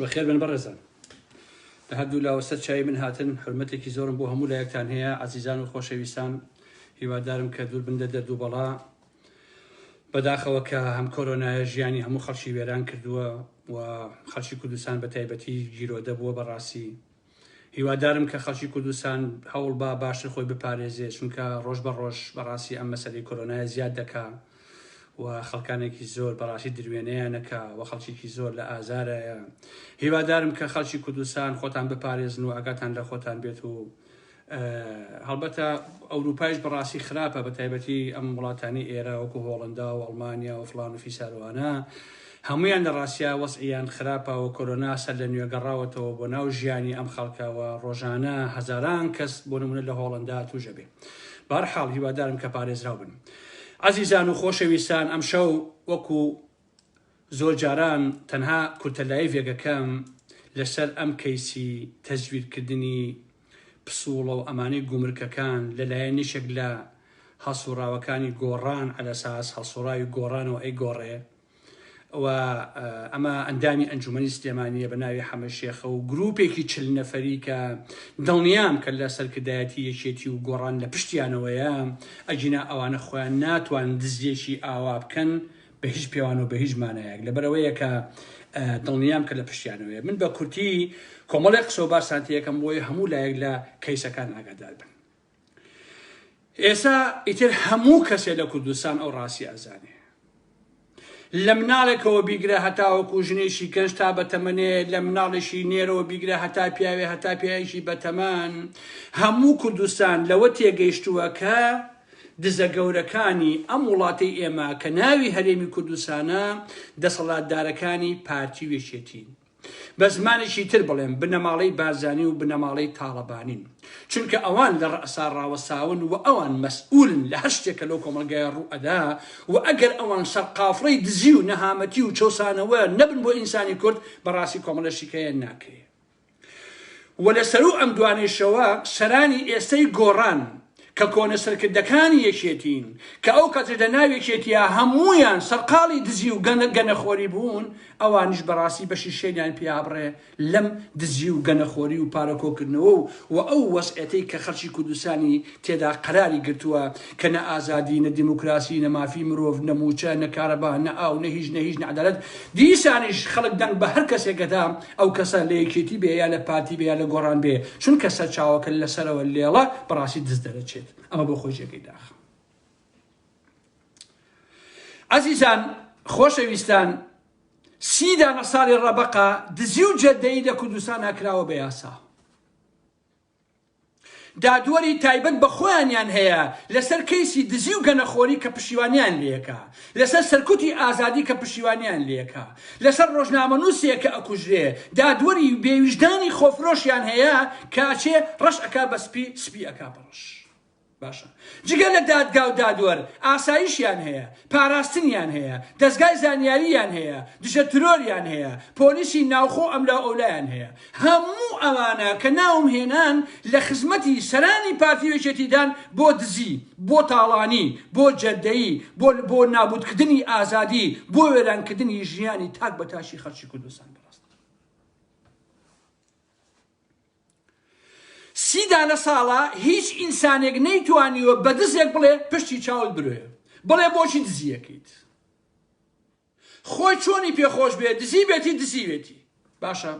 بەخێر بن بەڕێزان لە هەردوو لاوە سەر چاوی من هاتن حورمەتێکی زۆرم بۆ هەموو لایەکتان هەیە عەزیزان و خۆشەویستان هیوادارم کە دوور بن لە دەرد و بەڵا بەداخەوە کە هەم کۆرۆنایە ژیانی هەموو خەڵکی وێران کردووە و خەڵکی کوردستان بە تایبەتی گیرۆدە بووە بەڕاستی هیوادارم کە خەڵکی کوردستان هەوڵ با باشتر خۆی بپارێزێ چونکە ڕۆژ بە ڕۆژ بەڕاستی ئەم مەسەلەی کۆرۆنایە زیاد دەکا و خەڵکانێکی زۆر بەڕاستی دروێنەیانەکە و خەڵکیکی زۆر لە ئازارایە هیوادارم کە خەڵکی کوردستان خۆتان بپارێزن و ئاگاتان لە خۆتان بێت و هەڵبەتە ئەوروپایش بەڕاستی خراپە بە تایبەتی ئەم وڵاتانی ئێرە وەکو هۆڵندا و ئەڵمانیا و فلان و فیساروانە هەمویان لە ڕاستیا وەزعیان خراپە و کۆرۆنا سەر لە نوێ گەڕاوەتەوە بۆ ناو ژیانی ئەم خەڵکە و ڕۆژانە هەزاران کەس بۆ نمونە لە هۆڵندا توژە بێ بارحاڵ هیوادارم کە پارێزراو بن عەزیزان و خۆشەویستان ئەمشەو وەکو زۆر جاران تەنها کورتە لایڤێک ئەکەم لەسەر ئەم کەیسی تەزویرکردنی پسوڵە و ئەمانەی گومرکەکان لەلایەن یەکێک لە هەڵسوڕاوەکانی گۆڕان عەلەساس هەڵسوڕاوی گۆڕانەوە ئەیگۆڕێ و ئەمە ئەندامی ئەنجومەنی سلێمانیە بە ناوی حەمە شێخە و گروپێکی چل نەفەری کە دڵنیام کە لە سەرکردایەتی یەکێتی و گۆڕان لە پشتیانەوەیە ئەگینا ئەوانە خۆیان ناتوان دزیەکی ئاوا بکەن بە هیچ پێوان و بە هیچ مانایەک لەبەرئەوەیە کە دڵنیام کە لە پشتیانەوەیە من بە کورتی کۆمەڵێک قسە و باسان تێکەم بۆی هەموو لایەک لە کەیسەکان ئاگادار بن ئێستا ئیتر هەموو کەسێ لە کوردستان ئەو ڕاستی ئەزانێ لە مناڵێکەوە بیگرە هەتاوەکو ژنێکی گەنج تا بەتەمەنێ لە مناڵێکی نێرەوە بیگرە هەتا پیاوێ هەتا پیاوێکی بەتەمەن هەموو کوردستان لەوە تێگەیشتووە کە دزە گەورەکانی ئەم وڵاتەی ئێمە کە ناوی هەرێمی کوردستانە دەسەڵاتدارەکانی پارتی و یەکێتین. بە زمانێکی تر بڵێم بنەماڵەی بارزانی و بنەماڵەی تاڵەبانین. چونکە ئەوان لە ڕەئسا ڕاوەستاون و ئەوان مەسئولن لە هەر شتێک کە لەو کۆمەڵگایە ڕوو ئەدا و ئەگەر ئەوان سەرقافڵەی دزی و نەهامەتی و چەوسانەوە نەبن بۆ ئینسانی کورد بەڕاستی کۆمەڵە شیکایە ناکرێ. و لە سەروو ئەم دوانەیشەوە سەرانی ئێستەی گۆڕان کە کۆنە سەرکردەکانی یەکێتین کە ئەو کاتەش لە ناو یەکێتیا هەموویان سەرقاڵی دزی و گەنە گەنەخۆری بوون ئەوانیش بەڕاستی بەشی شێریان پیابڕێ لەم دزی و گەنەخۆری و پارە کۆکردنەوە و و ئەو وەزعێتەی کە خەڵکی کوردستانی تێدا قەراری گرتووە کە نە ئازادی نە دیموکراسی نە مافی مرۆڤ نە مووچە نە کارەبا نە ئاو نە هیچ نە هیچ نە عەدالەت دیسانیش خەڵک دەنگ بە هەر کەسێک ئەدا ئەو کەسە لە یەکێتی بێ یا لە پارتی بێ یا لە گۆڕان بێ چونکە سەرچاوەکە لە سەرەوە لێڵە بەڕاستی دز دەرەچێت ئەمە بۆ خۆی جێگەی داخە عەزیزان خۆشەویستان سی دانە ساڵی ڕەبەقە دزی و جەردەیی لە کوردستانا کراوە بە یاسا. دادوەری تایبەت بە خۆیانیان هەیە لەسەر کەیسی دزی و گەنەخۆری کە پشیوانیان لێکا، لەسەر سەرکوتی ئازادی کە پشیوانیان لێکا، لەسەر ڕۆژنامەنووسێک کە ئەکوژرێ، دادوەری بێویژدانی خۆفرۆشیان هەیە کە ئەچێ ڕەش ئەکا بە سپی، سپی ئەکا بە ڕەش. باشە جگە لە دادگا و دادوەر ئاسایشیان هەیە، پاراستنیان هەیە، دەزگای زانیارییان هەیە، دژە ترۆریان هەیە، پۆلیسی ناوخۆ ئەملاو ئەولایان هەیە. هەموو ئەوانە کە ناوم هێنان لە خزمەتی سەرانی پارتی و یەکێتیدان بۆ دزی، بۆ تاڵانی، بۆ جەردەیی، بۆ بۆ نابودکردنی ئازادی، بۆ وێرانکردنی ژیانی تاک بە تاکی خەڵکی کوردستان. بەڕاست. سی دانە ساڵە هیچ ئینسانێک نەیتوانیوە بە دزێک بڵێ پشتی چاوت برۆیە بڵێ بۆچی دزیەکەیت خۆی چۆنی پێخۆش بێ دزی بێتی دزیوێتی باشە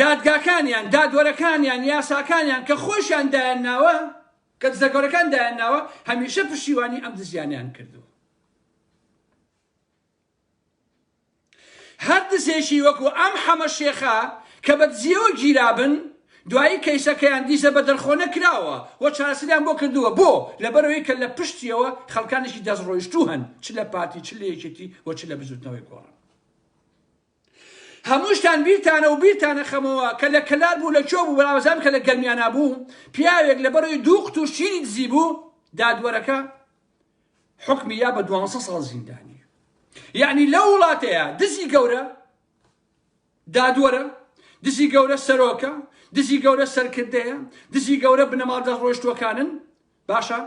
دادگاکانیان دادوەرەکانیان یاساکانیان کە خۆشیان دایان ناوە کە دزە گەورەکان دایان ناوە هەمیشە پشتیوانی ئەم دزیانیان کردووە هەر دزێکی وەکو ئەم حەمە شێخە کە بە دزیەوە گیرابن دوایی کەیسەکەیان دیزە بە دەرخۆنە کراوە و چارەسەریان بۆ کردووە بۆ؟ لەبەرئەوەی کە لە پشتیەوە خەڵکانێکی دەستڕۆیشتوو هەن چ لە پارتی چ لە یەکێتی و چ لە بزوتنەوەی گۆڕان. هەمووشتان بیرتانە و بیرتانە خەمەوە کە لە کەلار بوو لە کوێ بوو بەڵام کە لە گەرمیانا بوو پیاوێک لەبەرئەوەی دوو قوتوو شیری دزی بوو دادوەرەکە حوکمی یا بە دوانزە ساڵ زیندانی یعنی لەو وڵاتەیە دزی گەورە دادوەرە دزی گەورە سەرۆکە دزی گەورە سەرکردەیە دزی گەورە بنەماڵ دەست ڕۆیشتوەکانن باشە.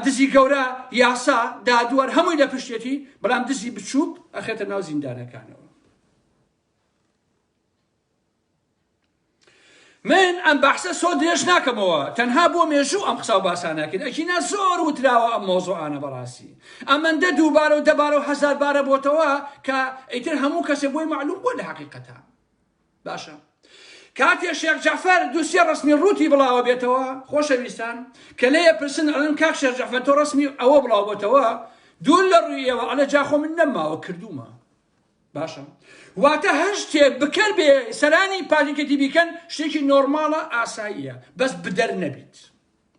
دزی گەورە یاسا دادوەر هەمووی لە پشتێتی بەڵام دزی بچووک ئەخێتە ناو زیندانەکانەوە. من ئەم بەحسە زۆر درێژ ناکەمەوە تەنها بۆ مێژوو ئەم قسە و باسانە کرد ئەکینا زۆر وتراوە ئەم مۆزوعانە بەڕاستی ئەمەندە دووبارە و دەبارە و هەزار بارە بۆتەوە کە ئیتر هەموو کەسێ بۆی معلوم بووە لە حەقیقەتە باشە کاتێ شێخ جەعفەر دووسێ ڕسمی ڕووتی بڵاوە بێتەوە خۆشەویستان کە لێیە پرسن ئەڵێن کاک شێخ جەعفەر تۆ ڕسمی ئەوە بڵاو بۆتەوە دوور لە ڕووی ئێوە ئەڵێ جا خۆ من نەماوە کردوومە باشە واتە هەر شتێ بکەر بێ سەرانی پارتیکەتی بیکەن شتێکی نۆرماڵە ئاساییە بەس بدەر نەبیت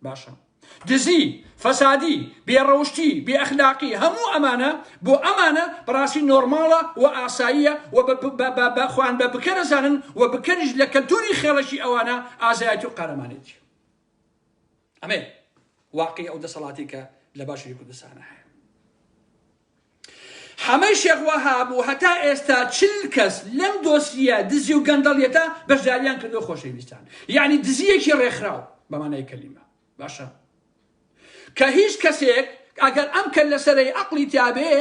باشە دزی فەسادی بێڕەوشتی بێ ئەخلاقی هەموو ئەمانە بۆ ئەمانە بەڕاستی نۆرماڵە و ئاساییە و بە خۆیان بە بکەرە زانن و بکەریش لە کەلتوری خێڵەکی ئەوانە ئازایەتی و قارەمانێتی ئەمێ واقعی ئەو دەسەڵاتی کە لە باشووری کوردستانە هەیە حەمەی شێخ وەهاب و هەتا ئێستا 40 کەس لەم دۆسیە دزی و گەندەڵیەتە بەشداریان کردو خۆشەویستان یعنی دزیەکی ڕێکخراو بەمانای کەلیمە باشە کە هیچ کەسێک ئەگەر ئەم کەل لەسەرەی عەقڵی تیابێ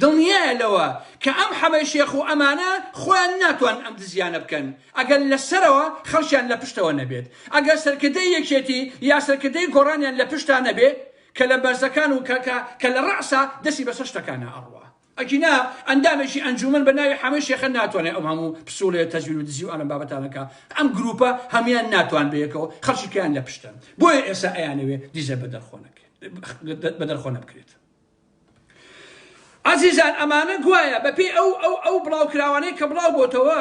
دڵنیایە لەوە کە ئەم حەمەی شێخ و ئەمانە خۆیان ناتوان ئەم دزیانە بکەن ئەگەر لە سەرەوە خەڵکیان لە پشتەوە نەبێت ئەگەر سەرکردەی یەکێتی یا سەرکردەی گۆڕانیان لە پشتا نەبێ کە لە بەرزەکان و کە کە کە لە ڕەئسا دەستی بەسەر شتەکانا ئەڕوا ئەگینا ئەندامێکی ئەنجومەن بە ناوی حەمەی شێخە ناتوانێت ئەم هەموو پسوڵەیە تەزویر و دزی و ئەم بابەتانە کە ئەم گروپە هەمویان ناتوان بەیەکەوە خەڵکیکەیان لە پشتە بۆیە ئێستا ئەیانەوێ دیزە بەدەرخۆنە بکرێت. ئازیزان ئەمانە گوایە بەپێی ئەو ئەو ئەو بڵاوکراوانەی کە بڵاو بۆتەوە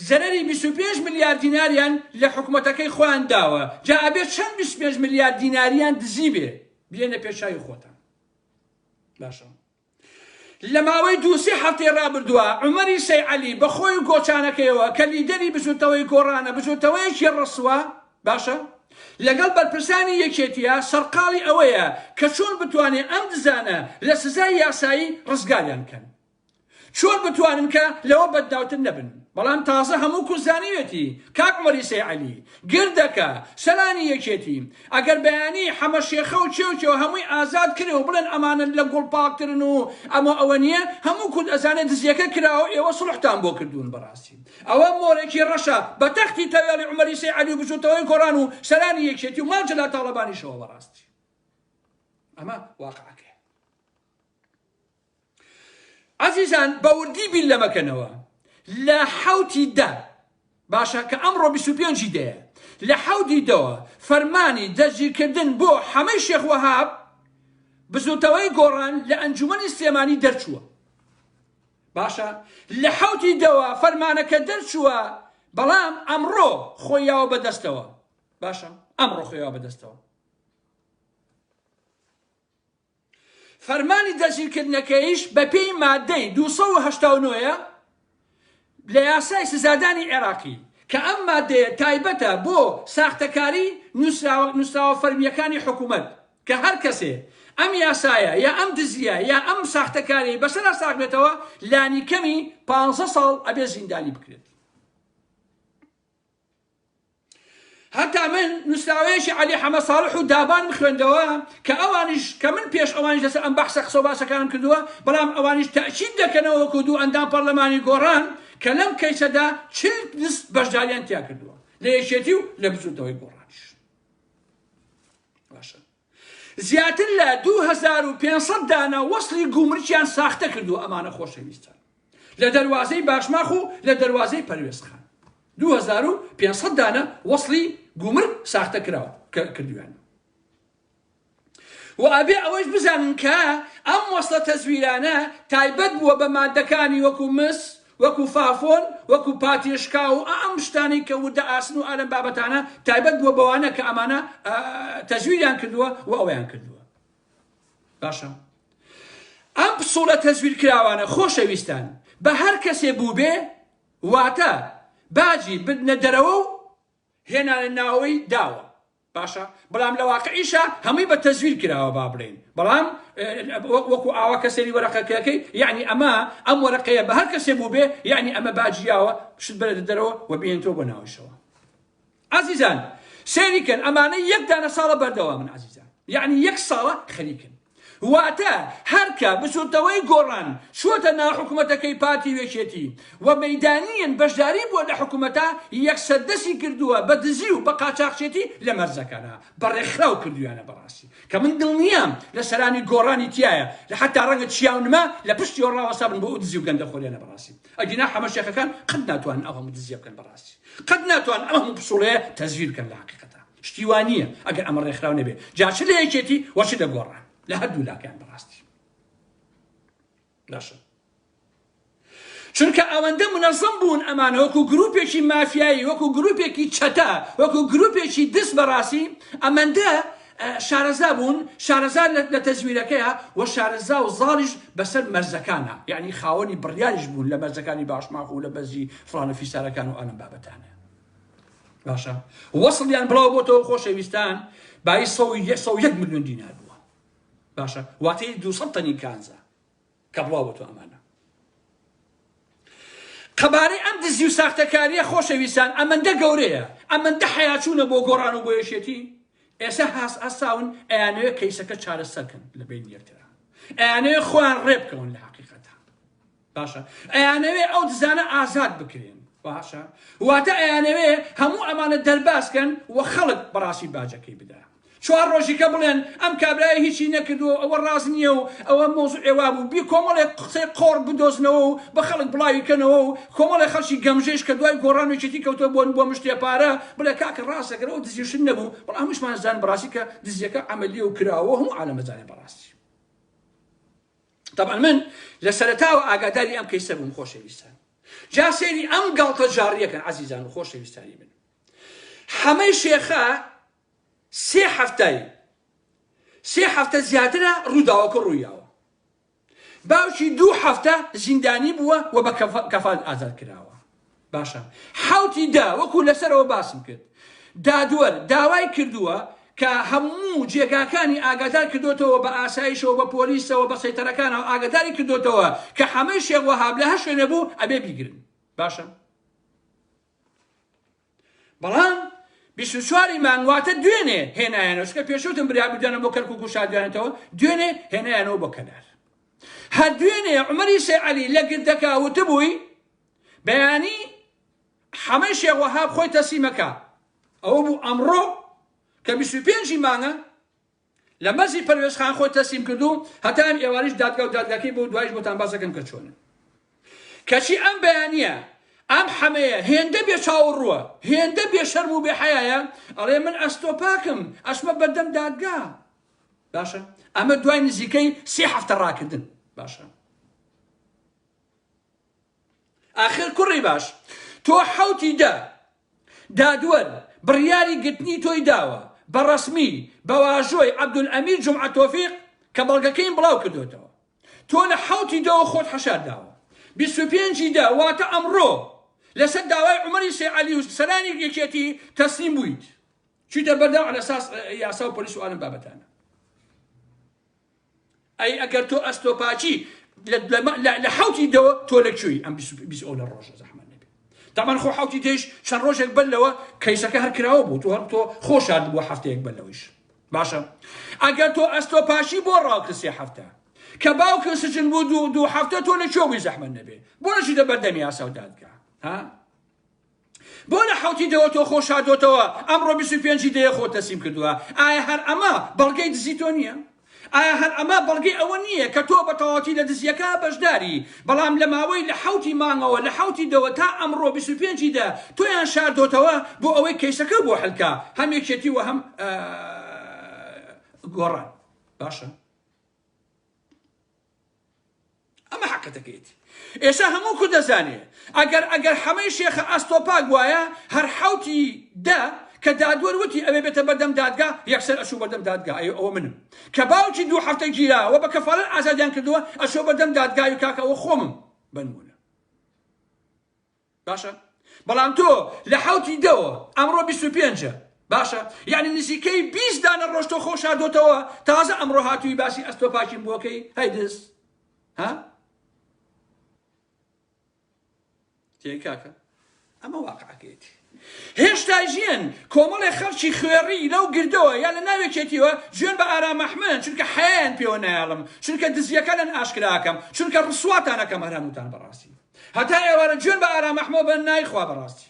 زەرەری 25 ملیار دیناریان لە حکومەتەکەی خۆیان داوە جا ئەبێت چەند 25 ملیار دیناریان دزی بێ بێنە پێشاوی خۆتان باشە لە ماوەی دووسێ هەفتەی ڕابردووە عومەری سەی عەلی بە خۆی و گۆچانەکەیەوە کە لیدەری بزوتنەوەی گۆڕانە بزوتنەوەیەکی ڕسوە باشە لەگەڵ بەرپرسانی یەکێتیە سەرقاڵی ئەوەیە کە چۆن بتوانێ ئەم دزانە لە سزای یاسایی ڕزگاریان کەن چۆن بتوانن کە لەوە بەدناوتر نەبن بەڵام تازە هەموو کورد زانیوێتی کاک عومەری سەی عەلی گردەکە سەرانی یەکێتی ئەگەر بەیانی حەمە شێخە و کێو کێو هەمووی ئازاد کرێ و بڵێن ئەمانە لە گوڵ پاکترن و ئەمە ئەوە نییە هەموو کورد ئەزانێ دزیەکە کراوە ئێوە سڵحتان بۆ کردوون بەڕاستی ئەوە مۆرێکی ڕەشە بە تەختی تەوێڵی عومەری سەی عەلی و بزوتنەوەی گۆڕان و سەرانی یەکێتی و مام جەلال تاڵەبانیشەوە بەڕاستی ئەمە واقعەکەیە عەزیزان بە وردی بیر لەمەکەنەوە لە حوتی دە باشە کە ئەمڕۆ 25 دەیە لە حوتی دەوە فەرمانی دەستگیرکردن بۆ حەمەی شێخ وەهاب بزوتەوەی گۆڕان لە ئەنجومەنی سلێمانی دەرچووە باشە لە حوتی دەوە فەرمانەکە دەرچووە بەڵام ئەمڕۆ خۆی یاوە بەدەستەوە باشە ئەمڕۆ خۆیاوە بەدەستەوە فەرمانی دەستگیرکردنەکەیش بەپێی مادەی 289 ە لە یاسای سزادانی عێراقی کە ئەم مادەیە تایبەتە بۆ ساختەکاری نووسراوە فەرمییەکانی حکوومەت کە هەر کەسێ ئەم یاسایە یا ئەم دزیە یا ئەم ساختەکاریەی بەسەرا ساغ بێتەوە لانیکەمی پانزە ساڵ ئەبێ زیندانی بکرێت. هەتا من نووسراوەیەکی عەلی حەمە ساڵح و دابانم خوێندەوە کە ئەوانیش کە من پێش ئەوانیش لەسەر ئەم بەحسە قسە و باسەکانم کردووە بەڵام ئەوانیش تەئکید دەکەنەوە وەکو دوو ئەندام پەرلەمانی گۆڕان کە لەم کەیسەدا 40 دز بەشداریان تیا کردووە لە یەکێتی و لە بزووتنەوەی گۆڕانیش باشە زیاتر لە 2500 دانە وەسڵی گومرکیان ساختە کردووە ئەمانە خۆشەویستان لە دەروازەی باشماخ و لە دەروازەی پەروێزخان 2500 دانە وەسڵی گومرگ ساختە کراوە کردویان و ئەبێ ئەوەیش بزانن کە ئەم وەسڵە تەزویرانە تایبەت بووە بە مادەکانی وەکو مس وەکو فافۆن، وەکو پاتێشکا و ئەم شتانەی کە وردە ئاسن و ئالەم بابەتانە تایبەت بووە بەوانە کە ئەمانە تەزویریان کردووە و ئەوەیان کردووە. باشە ئەم پسوڵە تەزویر کراوانە خۆشەویستان بە هەر کەسێ بووبێ واتە باجی بردنە دەرەوە و هێنانە ناوەی داوە. باشە بەڵام لە واقعیشا هەمووی بە تەزویر کراوە با بڵێین بەڵام وەکو ئاوا کە سەیری وەرەقەکەکەی یعنی ئەمە ئەم وەرەقەیە بە هەر کەسێ بوو بێ یعنی ئەمە باجیاوە شت بەرێتە دەرەوە و بێنێتەوە بۆ ناویشەوە عزیزان سەیری کەن ئەمانە یەک دانە ساڵە بەردەوامن عزیزان. یەعنی یەک ساڵە خەریکن. واتە هەرکە بزوتنەوەی گۆڕان چووەتە ناو حکومەتەکەی پارتی و یەکێتی و مەیدانیەن بەشداری بووە لە حکومەتا یەکسەر دەستی کردووە بە دزی و بە قاچاخچێتی لە مەرزەکانا بە ڕێکخراو کردویانە بەڕاستی کە من دڵنیام لە سەرانی گۆڕانی تیایە لە حەتا ڕەنگە چیا و نما لە پشتیەوە ڕاوەستابن بۆ ئەو دزی و گەندەخۆریانە بەڕاستی ئەگینا حەمە شێخەکان قەت ناتوانن ئەو هەموو دزیە بکەن بەڕاستی قەت ناتوانن ئەم هەموو پسوڵەیە تەزویر بکەن لە حەقیقەتا شتی وا نییە ئەگەر ئەمە ڕێکخراو نەبێ جا چ لە یەکێتی وە چ لە گۆڕان لە هەردوو لاکەیان بەڕاستی باشە چونکە ئەوەندە منەزەم بوون ئەمانە وەکو گروپێکی مافیایی وەکو گروپێکی چەتە وەکو گروپێکی دز بەڕاستی ئەمەندە شارەزا بوون شارەزا لە تەزویرەکەیە و شارەزا و زاڵیش بەسەر مەرزەکانە یعنی خاوەنی بڕیاریش بوون لە مەرزەکانی باشماخ و لە بەزی فڵانە فیسارەکان و ئەلم بابەتانە باشە وەسڵیان بڵاو بۆتەوە خۆشەویستان بایی 101 میلیۆن دینار بووە باشە واتەی 200 تەنی کانزا کە بڵاو بۆتەوە ئەمانە قەبارەی ئەم دزی و ساختەکاریە خۆشەویستان ئەمەندە گەورەیە ئەمەندە حەیاچوونە بۆ گۆڕان و بۆ یەکێتی ئێستا هاس ئەساون ئەیانەوێت کەیسەکە چارەسەرکەن لە بین یەکترا ئەیانەوێت خۆیان ڕێ بکەون لە حقیقەتە باشە ئەیانەوێ ئەو دزانە ئازاد بکرێن باشە واتە ئەیانەوێ هەموو ئەمانە دەرباز کەن و خەڵک بەڕاستی باجەکەی بدا چوار ڕۆژیکە بڵێن ئەم کابرایە هیچی نەکردووە ئەوە ڕاست نییە و ئەوە مۆزوعێ وابوو بی کۆمەڵێک قسەی قۆڕ بدۆزنەوە و بە خەڵک بڵاوی کەنەوە و کۆمەڵێک خەڵکی گەمژەیش کە دوای گۆڕان و یەکێتی کەوتووە بۆن بۆ مشتێ پارە بڵێ کاکە ڕاستە گەر ئەو دزیشت نەبوو بەڵام هەمووشمان زان بەڕاستی کە دزیەکە عەمەلیە و کراوە هەموو عالەم ئەزانێ بەڕاستی تەبعەن من لە سەرەتاوە ئاگاداری ئەم کەیسە بووم خۆشەویستان جا سەیری ئەم گاڵتە جاڕیەکەن عەزیزان و خۆشەویستانی من حەمەی شێخە سێ هەفتای سێ هەفتە زیاترە ڕووداوەکە ڕوویاوە باوکی دوو هەفتە زیندانی بووە و بە کەفال ئازاد کراوە باشە حەوتی دە وەکو لەسەرەوە باسم کرد دادوەر داوای کردووە کە هەموو جێگاکانی ئاگادار کردۆتەوە بە ئاسایشەوە بە پۆلیسەوە بە سەیتەرەکانەوە ئاگاداری کردۆتەوە کە حەمەی شێخ وەهاب لە هەر شوێنێ بوو ئەبێ بیگرن باشە بەڵام 24 مانگ واتە دوێنێ هێنایانەوە چونکە پێشوتم بریا بردیانە بۆ کەرکوک و شاردیانەتەوە دوێنێ هێنایانەوە بۆ کەلار هەر دوێنێ عومەری سێ عەلی لە گردەکە وتبووی بەیانی حەمەی شێخ وەهاب خۆی تەسلیمەکا ئەوە بوو ئەمڕۆ کە 25 ی مانگە لە مەرزی پەروێزخان خۆی تەسلیم کردو هەتا ئەم ئێوارەیش دادگا و دادگاکەی بۆ دوایش بۆتان باس دەکەم کە چۆنە کەچی ئەم بەیانیە ئەم حەمەیە هێندە بێ چاوەڕووە هێندە بێ شەرم و بێ حەیایە ئەڵێ من ئەستۆ پاکم ئەچمە بەردەم دادگا باشە ئەمە دوای نزیکەی سێ هەفتە ڕاکردن باشە ئاخر کوڕی باش تۆ حەوتی دە دادوەر بڕیاری گرتنی تۆی داوە بە ڕەسمی بە واژۆی عەبدولئەمیر جومعە تۆفیق کە بەڵگەکەیم بڵاو کردۆتەوە تۆ لە حەوتی دەوە خۆت حەشار داوە 25 ی دە واتە ئەمڕۆ لەسەر داوای عومەری سەی عەلی و سەرانی یەکێتی تەسلیم بوویت چویتە بەردەم عەلەساس یاسا و پۆلیس و ئالم بابەتانە ئەی ئەگەر تۆ ئەستۆ پاکی لە حوتی دەوە تۆ لە کوێی ئەم بیست ئەو لە ڕۆژە زەحمەت نەبێ تامان خۆ حوتی دەیش چەند ڕۆژێک بەر لەوە کەیسەکە هەر کراوە بوو تۆ هەر تۆ خۆشارد بووە هەفتەیەک بەر لەوەیش باشە ئەگەر تۆ ئەستۆ پاشی بۆ ڕاوکرد سێ هەفتە کە باوکن سجن بوو دوو دوو هەفتە تۆ لە کوێ بووی زەحمەت نەبێ بۆ نەچیتە بەردەمی یاسا و دادگا ها بۆ لە حەوتی دەوە تۆ خۆ شاردۆتەوە ئەمڕۆ 25 دەیە خۆت تەسلیم کردووە ئایا هەر ئەمە بەڵگەی دزی تۆ نییە؟ ئایا هەر ئەمە بەڵگەی ئەوە نییە کە تۆ بە تەواوەتی لە دزیەکە بەشداری بەڵام لە ماوەی لە حەوتی مانگەوە لە حەوتی دەوە تا ئەمڕۆ 25 دە تۆیان شاردۆتەوە بۆ ئەوەی کەیسەکە بۆ حلکا هەم یەکێتی و هەم گۆڕان باشە ئەمە حەقەتەکەیەتی ئێستا هەموو کورد دەزانێ ئەگەر ئەگەر حەمەی شێخە ئەستۆ پاک بوایە هەر حەوتی دە کە دادوەر وتی ئەوێ بێتە بەردەم دادگا یەکسەر ئەچوو بەردەم دادگا ئەی ئەوە منم کە باوکی دوو هەفتە گیرا و بە کەفالەت ئازادیان کردووە ئەچووە بەردەم دادگای و کاکە ئەوە خۆمم بەنمونە باشە بەڵام تۆ لە حەوتی دەوە ئەمڕۆ 25ە باشە یعنی نزیکەی 20 دانە ڕۆژ تۆ خۆ شاردۆتەوە تازە ئەمڕۆ هاتووی باسی ئەستۆ پاکیم بۆکەی هەی دز ها تێ کاکە. ئەمە واقعەکەیەتی. هێشتا ژیەن کۆمەڵێ خەڵکی خوێڕی لەو گردەوە یا لە ناو یەکێتیەوە جوێن بە ئارام ئەحمەد چونکە حەیایان پێوە نایەڵم چونکە دزیەکانیان ئاشکرا ئەکەم چونکە ڕسواتان ئەکەم هەر هەمووتان بەڕاستی هەتا ئێوارە جوێن بە ئارام ئەحمەد بەن نایخوا بەڕاستی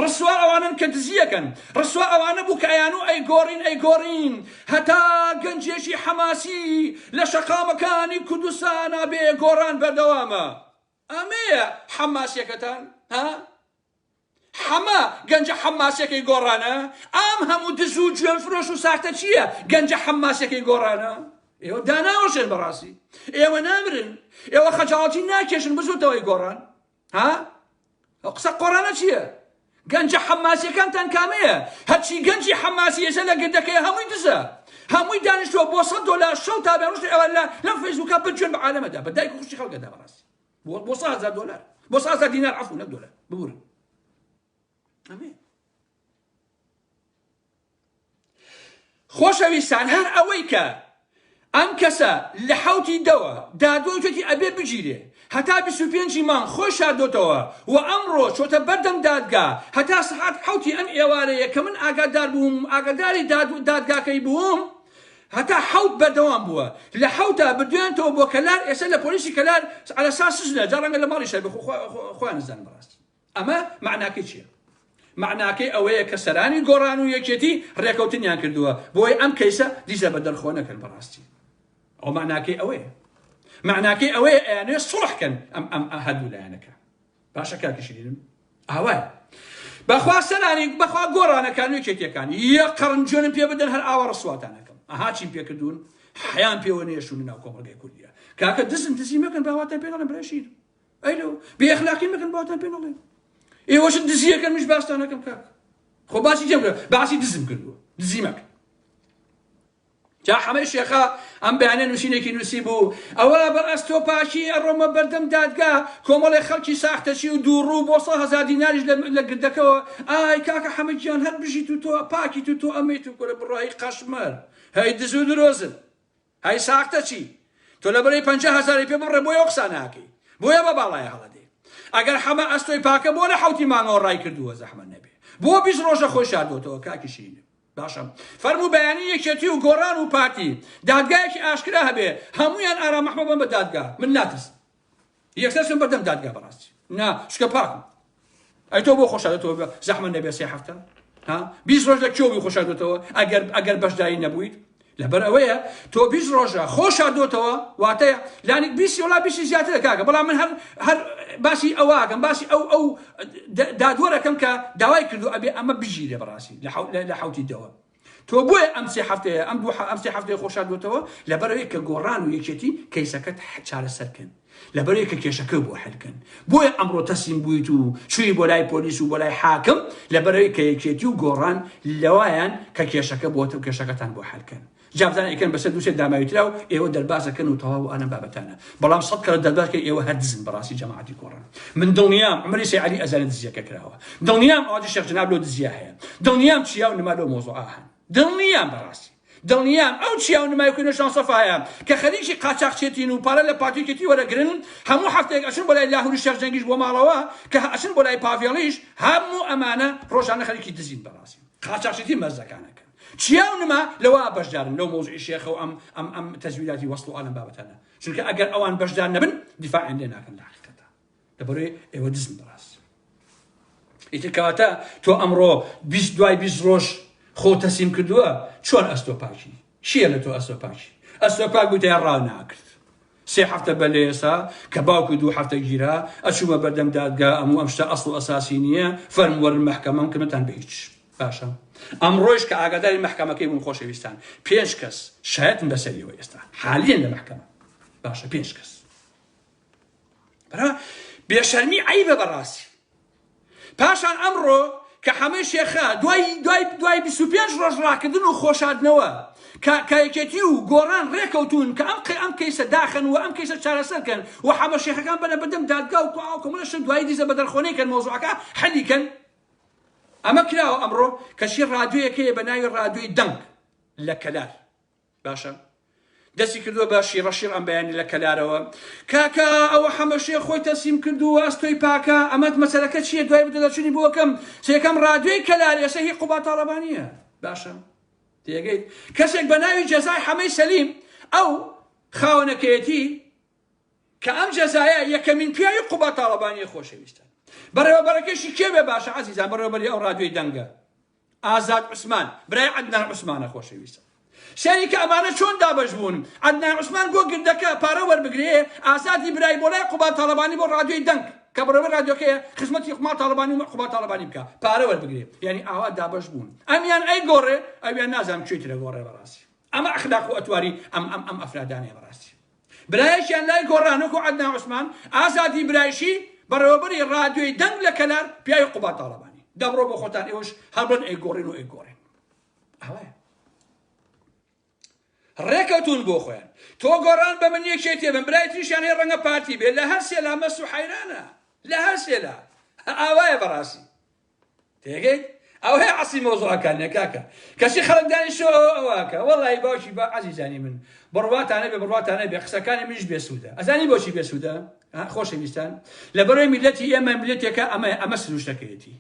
ڕسوا ئەوانەن کە دزیەکەن ڕسوا ئەوانە بوو کە ئەیانو ئەیگۆڕین ئەیگۆڕین هەتا گەنجێکی حەماسی لە شەقامەکانی کوردستانا بێ گۆڕان بەردەوامە ئەمەیە حەماسیەکەتان ها حەمە گەنجە حەماسیەکەی گۆڕانە ئەم هەموو دز و جوێن فرۆش و ساختە چییە گەنجە حەماسیەکەی گۆڕانە ئێوە داناوەشێن بەڕاستی ئێوە نامرن ئێوە خەجاڵەتی ناکێشن بزوتەوەی گۆڕان ها ئەو قسە قۆڕانە چییە گەنجە حەماسیەکانتان کامەیە هەرچی گەنجی حەماسی ئێستا لە گردەکەی هەمووی دزە هەمووی دانیشتووە بۆ 100 دۆلار شەو تا بێ ڕۆژ ئەوە لە لەم فەیسبووکە بجوێن بە عالەمەدا بە دایک و خوشکی خەڵکەدا بەڕاستی بۆ بۆ 100 هەزار دۆلار بۆ 100 هەزار دینار عەفو نەک دۆلار ببورن ئەمێ خۆشەویستان هەر ئەوەی کە ئەم کەسە لە حەوتی دەوە دادوەر وتێتی ئەبێ بگیرێ هەتا 25 ی مانگ خۆی شاردۆتەوە و ئەمڕۆ چۆتە بەردەم دادگا هەتا سەعات حەوتی ئەم ئێوارەیە کە من ئاگادار بووم ئاگاداری دادگاکەی بووم هەتا حەوت بەردەوام بووە لە حەوتا بردویانتەوە بۆ کەلار ئێستا لە پۆلیسی کەلار عەلەسا سجنە جا ڕەنگە لە ماڵیشا بێ خۆیان نزانن بەڕاستی ئەمە مەعناکەی چیە؟ مەعناکەی ئەوەیە کە سەرانی گۆڕان و یەکێتی ڕێکەوتنیان کردووە بۆی ئەم کەیسە دیزە بە دەرخۆ نەکەن بەڕاستی ئەو مەعناکەی ئەوەیە مەعناکەی ئەوەیە ئەیانێ سوڵح کەن ئەم ئەم هەردوو لایەنەکە باشە کاکی شیرینم ئاوایە بەخوا سەرانی بەخوا گۆڕانەکان و یەکێتیەکان یە قەڕن جوێنم پێ بدەن هەر ئاوا ڕسواتانەکەم ئەها چیم پێکردوون حیان پێوە نێشون ناو کۆمەڵگای کوردیە کاکە دزن دزی مەکەن باواتان پێ دەڵێن برای شیر ئەی لۆ بێ ئەخلاقی مەکەن باوتان پێ نەڵێن ئێوەش دزیەکەن منیش باستان نەکەم کاک خۆ باسی جێم باسی دزم کردووە دزی مەکەن جا حەمەی شێخە ئەم بەیانە نووسینێکی نووسی بوو ئەوە بە ئەستۆ پاکی ئەڕۆمە بەردەم دادگا کۆمەڵێ خەڵکی ساختەچی و دووڕوو بۆ 100 هەزار دیناریش لە گردەکەوە ئای کاکە حەمە گیان هەر بژیت و تۆ پاکیت و تۆ ئەمەیت و کورە بڕۆ هەی قەشمەر هەی دز و درۆزن هەی ساختە چی تۆ لەبەرەی 50 هەزاری پێ ببڕێ بۆیە ئەو قسانە ئەکەی بۆیە بە باڵایە هەڵەدێ ئەگەر حەمە ئەستۆی پاکە بۆ لە حەوتی مانگەوە ڕای کردووە زەحمەت نەبێ بۆ 20 ڕۆژە خۆی شاردۆتەوە کاکی شیرینم باشە فەرموو بەیانی یەکێتی و گۆڕان و پارتی دادگایەکی ئاشکرا هەبێ هەموویان ئارام ئەحمەد بەن بە دادگا من ناترسم یەکسەر چم بەردەم دادگا بەڕاستی نا شکە پاکم ئەی تۆ بۆ خۆشادێتەوە زەحمە نەبێ سێ هەفتە ها 20 ڕۆژ لە کوێ بووی خۆشادێتەوە ئەگەر ئەگەر بەشداری نەبوویت لەبەر ئەوەیە تۆ 20 ڕۆژە خۆشادۆتەوە واتە لانی 20 وڵا 20 زیاترە کاکە بەڵام من هەر هەر باسی ئەوواکەم باسی ئەو ئەو دادوەرەکەم کە داوای کردو ئەبێ ئەمە بگیرێ بەڕاستی لە حوتی دەوە تۆ بۆیە ئەم سێ هەفتەیە ئەم دوو ئەم سێ هەفتەیە خۆ شاردووەتەوە لەبەرئەوەی کە گۆڕان و یەکێتی کەیسەکەت چارەسەر کەن لەبەرئەوەی کە کێشەکە بۆ حل کەن بۆیە ئەمڕۆ تەسلیم بوویت و چووی بۆ لای پۆلیس و بۆ لای حاکم لەبەرئەوەی کە یەکێتی و گۆڕان لەوایان کە کێشەکە بۆ کێشەکەتان بۆ حل کەن جا بزانە ئەیکەن بەسەر دووسێ داماوی ترا و ئێوە دەرباز ئەکەن و تەواو ئالەم بابەتانە بەڵام سەد کەرە دەرباز کەی ئێوە هەر دزن بەڕاستی جەماعەتی گۆڕان من دڵنیام عومەری سەی عەلی ئەزانێ دزیەکە کراوە دڵنیام ئاواجی شێخ جەناب لۆ دزیە هەیە دڵنیام چیا و نما لۆ مۆزوعە هەن دڵنیام بەڕاستی دڵنیام ئەو چیا و نمای کوێنە شان سەفایە کە خەریکی قاچاخچێتین و پارە لە پارتیکێتی وەرەگرن هەموو هەفتەیەک ئەچن بۆ لای لاهوری شێخ جەنگیش بۆ ماڵەوە کە ئەچن بۆ لای پاڤێڵیش هەموو ئەمانە ڕۆژانە خەریکی دزین بەڕاستی قاچاخچێتی مەرزەکانەکەن چیا و نما لەوە بەشدارن لەو مۆزوعی شێخە و ئەم ئەم ئەم تەزویراتی وەسڵ و ئالەم بابەتانە چونکە ئەگەر ئەوان بەشدار نەبن دیفاعیان لێ ناکەن لە حقیقەتە لەبەرەی ئێوە دزن بەڕاست ئیتر کەواتە تۆ ئەمڕۆ 20 دوای 20 ڕۆژ خۆ تەسلیم کردووە چۆن ئەستۆ پاکی چییە لە تۆ ئەستۆ پاکی ئەستۆ پاک بوویتە ڕا ناکرد سێ هەفتە بەر لە ئێستا کە باوکی دوو هەفتە گیرا ئەچوومە بەردەم دادگا ئەموو ئەم شتە ئەسڵ و ئەساسی نییە فەرموو وەرن مەحکەمەم کردتان بە هیچ باشە ئەمڕۆیش کە ئاگاداری مەحکەمەکەی بووم خۆشەویستان پێنج کەس شایەتن بەسەریەوە ئێستا حالیەن لە مەحکەمە باشە پێنج کەس برا بێشەرمی عەیبە بەڕاستی پاشان ئەمڕۆ کە حەمەی شێخە دوای دوای دوای 25 ڕۆژ ڕاکردن و خۆشاردنەوە کە کە یەکێتی و گۆڕان ڕێکەوتون کە ئەم قەی ئەم کەیسە داخەن و ئەم کەیسە چارەسەر کەن و حەمە شێخەکان بەنە بەدەم دادگا و کۆمەڵە شت دوایی دیزە بە دەرخۆنەی کەن مەوزوعەکە حەلی کەن ئەمە کراوە ئەمڕۆ کەچی ڕادیۆیەک هەیە بە ناوی ڕادیۆی دەنگ لە کەلار باشە. دەستی کردووە بە شیڕە شیڕ ئەم بەیانی لە کەلارەوە. کاکە ئەوە حەمە شێخ خۆی تەسلیم کردووە ئەستۆی پاکە ئەمە مەسەلەکە چییە دوای بدەدەچونی بۆ کەم سێکەم ڕادیۆی کەلار ئێستا هی قوباد تاڵەبانییە باشە تێگەیت کەسێک بە ناوی جەزای حەمەی سەلیم ئەو خاوەنەکەیەتی کە ئەم جەزایە یەکەمین پیاوی قوباد تاڵەبانیە خۆشەویستان بەڕێوەبەرەکەشی کێ بێ باشە عەزیزان بەڕێوەبەری ئەو ڕادیۆی دەنگە ئازاد عوسمان برای عەدنان عوسمانە خۆشەویستە سەیری کە ئەمانە چۆن دابەش بوون عەدنان عوسمان بۆ گردەکە پارە وەربگرێ ئازادی برای بۆ لای قوباد تاڵەبانی بۆ ڕادیۆی دەنگ کە بەڕێوەبەری ڕادیۆکەیە خزمەتی قوماد تاڵەبانی و قوباد تاڵەبانی بکە پارە وەربگرێ یعنی ئاوا دابەش بوون ئەمیان ئەی گۆڕێ ئەویان نازانم کوێی ترە گۆڕێ بەڕاستی ئەمە ئەخلاق و ئەتواری ئەم ئەم ئەم ئەفرادانەیە بەڕاستی برایەکیان لای گۆڕان وەکو عەدنان عوسمان ئازادی برایشی بەڕێوەبەری ڕادیۆی دەنگ لە کەلار پیاوی قوباد تاڵەبانی دەبڕۆ بۆ خۆتان ئێوەش هەر بڵێن ئەیگۆڕین و ئەیگۆڕین ئەوەیە ڕێکەوتون بۆ خۆیان تۆ گۆڕان بە من یەکێتێ بن برای تریشیان هەیە ڕەنگە پارتی بێ لە هەر سێلا مەس و حەیرانە لە هەر سێلا ئاوایە بەڕاستی تێگەیت ئەوەیە عەسی مەوزوعەکان نیە کاکە کەچی خەڵک دانیشتوە ئەوە ئەوەکە وەڵی باوکی با عەزیزانی من بڕواتانە بێ بڕواتانە بێ قسەکانی منیش بێسوودە ئەزانی بۆچی بێسوودە خۆشەویستان لەبەرەوەی میلەتی ئێمە میلەتێکە ئەمە ئەمە سروشتەکەیەتی